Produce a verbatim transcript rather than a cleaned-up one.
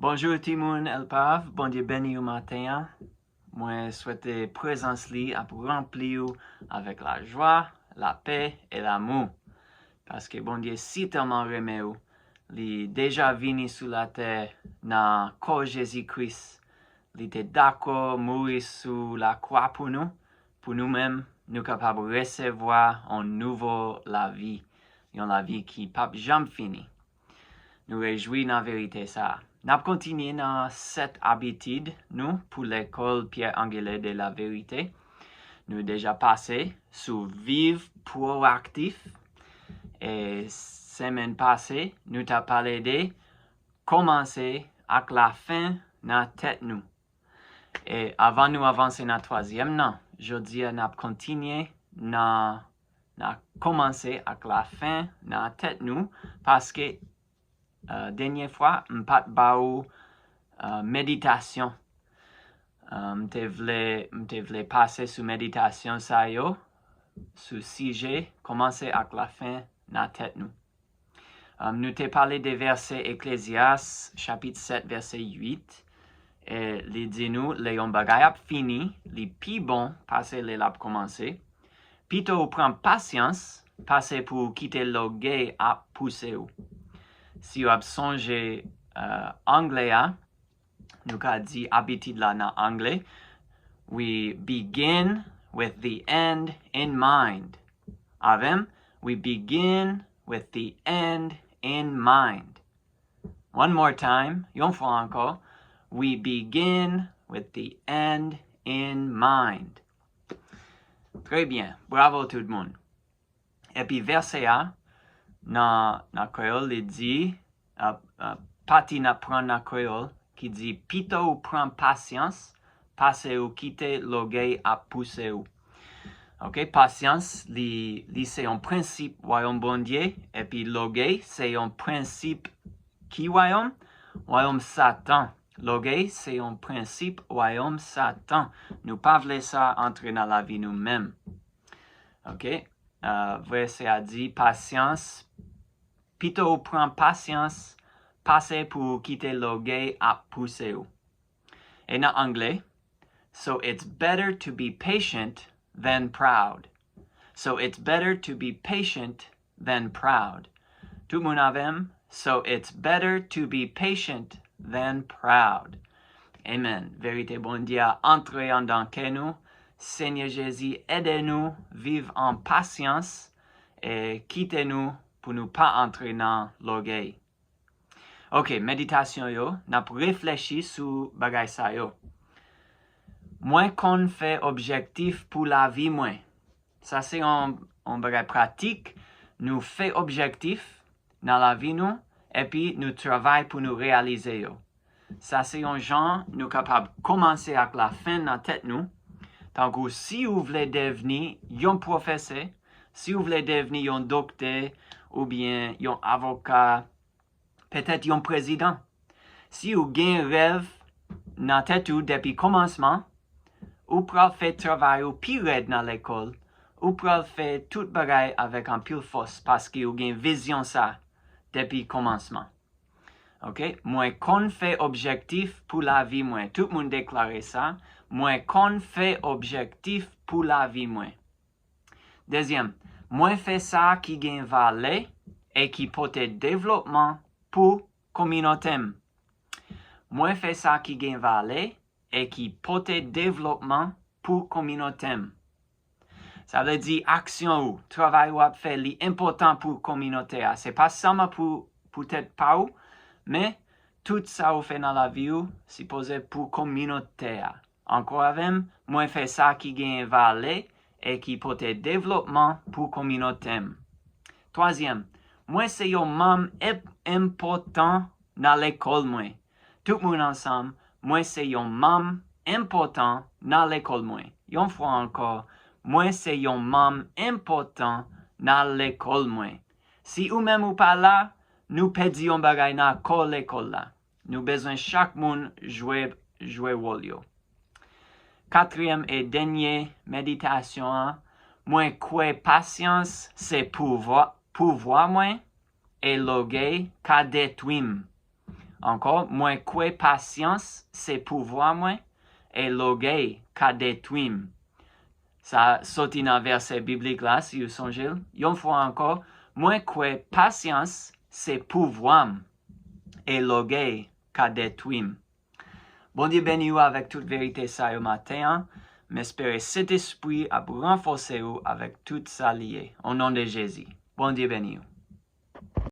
Bonjou timoun, Elpav, Bondye beni w maten an. Mwen swete prezans li ap ranpli w avèk lajwa, lapè e lamou. Paske Bondye sitèlman renmen w, li deja vini sou latè nan kò Jezi Kris. Li te dakò mouri sou lakwa pou nou, pou nou menm, nou kapab resevwa yon nouvo lavi, yon lavi ki p ap janm fini. Nou rejwi nan verite sa a. N ap kontinye nan sèt abitid nou pou lekòl Pierre Angelais de la Vérité. Nou deja pase sou viv pwoaktif. E semèn pase, nou t ap pale de kòmanse ak lafen nan tèt nou. E avan nou avanse nan twazyèm nan, jodi a n ap kontinye nan, nan kòmanse ak lafen nan tèt nou, paske uh, dènye fwa, m pa t ba ou uh, meditasyon. Uh, m te vle, m te vle pase sou meditasyon sa yo, sou sijè, kòmanse ak lafen nan tèt nou. Um, nou te pale de vèsè Eklezyas, chapit sèt, vèsè uit. E li di nou, lè yon bagay ap fini, li pi bon pase lè l ap kòmanse. Pito ou pran pasyans, pase pou ou kite lògèy ap pouse ou. Si w ap sonje uh, anglè a, nou ka di abitid la nan anglè. We begin with the end in mind. Avè m, we begin with the end in mind. One more time, yon fwa ankò. We begin with the end in mind. Trè byen, bravo tout moun. Epi vèsè a, nan, nan kreyòl, li di, uh, uh, pati n ap pran nan kreyòl, ki di, pito ou pran pasyans, pase ou kite lògèy ap pouse ou. Ok, pasyans, li, li se yon prensip wayòm Bondye, epi lògèy se yon prensip ki wayòm? Wayòm Satan. Lògèy se yon prensip wayòm Satan. Nou pa vle sa antre nan lavi nou menm. Ok, uh, vèsè a di pasyans, pito ou pran pasyans, pase pou ou kite lògèy ap pouse ou. E nan anglè, so it's better to be patient than proud. So it's better to be patient than proud. Tout moun avè m? So it's better to be patient than proud. Amen. Verite Bondye a antre anndan kè nou. Senyè Jezi, ede nou viv an pasyans e kite nou pou nou pa antre nan lògèy. Ok, meditasyon yo, n ap reflechi sou bagay sa yo. Mwen konn fè objektif pou lavi mwen. Sa se yon, yon bagay pratik. Nou fè objektif nan lavi nou, epi nou travay pou nou reyalize yo. Sa se yon jan nou kapab kòmanse ak lafen nan tèt nou. Tankou si ou vle devni yon pwofesè, si ou vle devni yon doktè, oubyen yon avoka, petèt yon prezidan. Si ou gen rèv nan tèt ou depi kòmansman, ou pral fè travay ou pi rèd nan lekòl, ou pral fè tout bagay avèk anpil fòs paske ou gen vizyon sa depi kòmansman. Ok, mwen konn fè objektif pou lavi mwen. Tout moun deklare sa. Mwen konn fè objektif pou lavi mwen. Dezyèm, mwen fè sa ki gen valè e ki pote devlopman pou kominote m. Mwen fè sa ki gen valè e ki pote devlopman pou kominote m. Sa vle di aksyon ou, travay ou ap fè, li enpòtan pou kominote a. Se pa sèlman pou, pou tèt pa ou, men tout sa ou fè nan lavi ou sipoze pou kominote a. Ankò avè m, mwen fè sa ki genyen valè e ki pote devlopman pou kominote m. Twazyèm, mwen se yon manm enpòtan nan lekòl mwen. Tout moun ansanm, mwen se yon manm enpòtan nan lekòl mwen. Yon fwa ankò, mwen se yon manm enpòtan nan lekòl mwen. Si ou menm ou pa la, nou pèdi yon bagay nan kò lekòl la. Nou bezwen chak moun jwe, jwe wòl yo. Katriyèm e dènye meditasyon an, mwen kwè pasyans se pouvwa, pouvwa mwen e lògèy ka detwi m. Ankò, mwen kwè pasyans se pouvwa mwen, e lògèy ka detwi m. Sa soti nan vèsè biblik la, si w sonje l. Yon fwa ankò, mwen kwè pasyans se pouvwa m, e lògèy ka detwi m. Bondye beni w avèk tout verite sa yo maten an. M espere Sentespri ap ranfòse w avèk tout sa li ye. O non de Jezi. Bondye beni w.